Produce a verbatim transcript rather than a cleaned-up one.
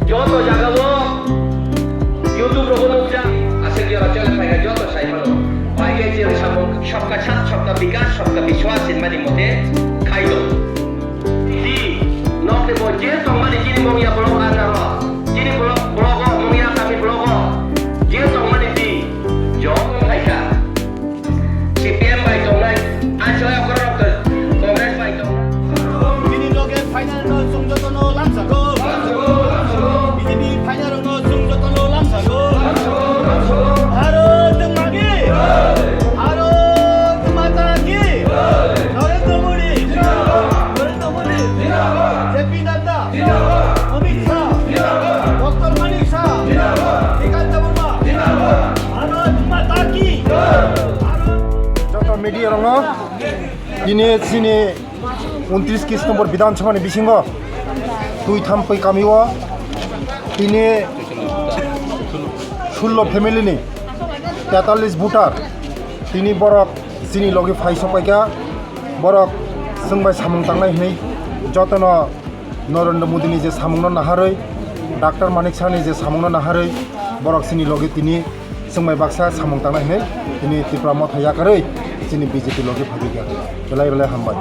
Joto jagao YouTube rogo nukjak, aswk jora chole phaikha joto sai phano. Bai khe chwng samung sabka saath, sabka bikas, sabka biswas hinmani mote khai tong. Di, nokni bo je tongmani chini mungya block under o, chini block, block o, mungya kami block o, je tongmani di, joto phaikha. C P M bai tongnai, aswk abo rok Congress bai tongnai. Bini loge final no chwng jotono lamsago. B J P final no chwng jotono lamsago. Bharat Mata ki! Bharat Mata ki! Narendra Modi! Narendra Modi! J P Nadda! Amit Shah! Doctor Manik Shah! Srikant Debbarma! Bharat Mata ki! Joto media rokno tini chini untris kis nombor Bidhan Sabha ni bisingo twi thampui kamio tini sullo family ni tetallis voter tini borok chini logi phai sopaikha, borok chwng bai samung tangnai hwnwi jotono Narendra Modi ni je samungno naharwi, Doctor Manik Shah ni je samungno naharwi, borok chini logi tini chwng bai baksa samung tangnai hwnwi tini Tipra Motha yakarwi chini B J P logi phaibaikha. Belai belai hambai.